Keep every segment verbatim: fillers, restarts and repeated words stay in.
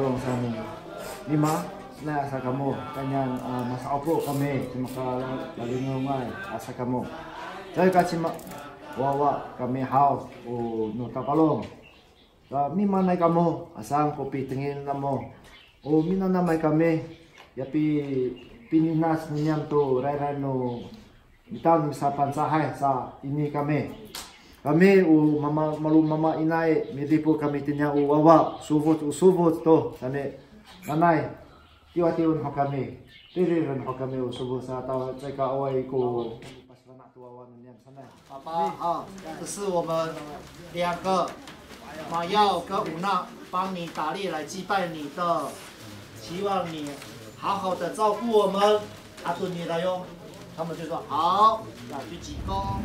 Saan, mimanay asa kamo, taynian, a, masa'opo kami, cima ka lalingaway asa kamo. Caay ka cima, wawa kami haw, o no Tapalong. Sa mimanay kamo, asaan ko pitengil namo. O minanamay kami, ya pi, pininas no niyam to rayray no mita no misaPangcahay sa ini kami. Kami o mama, malo mama ina i, midipot kami tiniya o wawa, sofoc, o sofoc to, saan i, nanay, tiwatiwen ho kami, tiriren ho kami o sofoc sa, tawa, caay ka awaay ko pasifana' to wawa no niyam sanay. 爸爸啊，这是我们两个马耀跟吴娜帮你打猎来祭拜你的，希望你好好的照顾我们。阿顿尼达哟，他们就说好，那就鞠躬。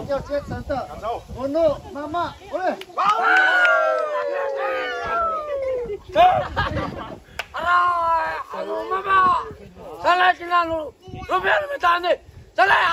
要接成的。我弄妈妈，过来。Aray, ano mama, sanay kina no, no biya' no mita ni, sanay a.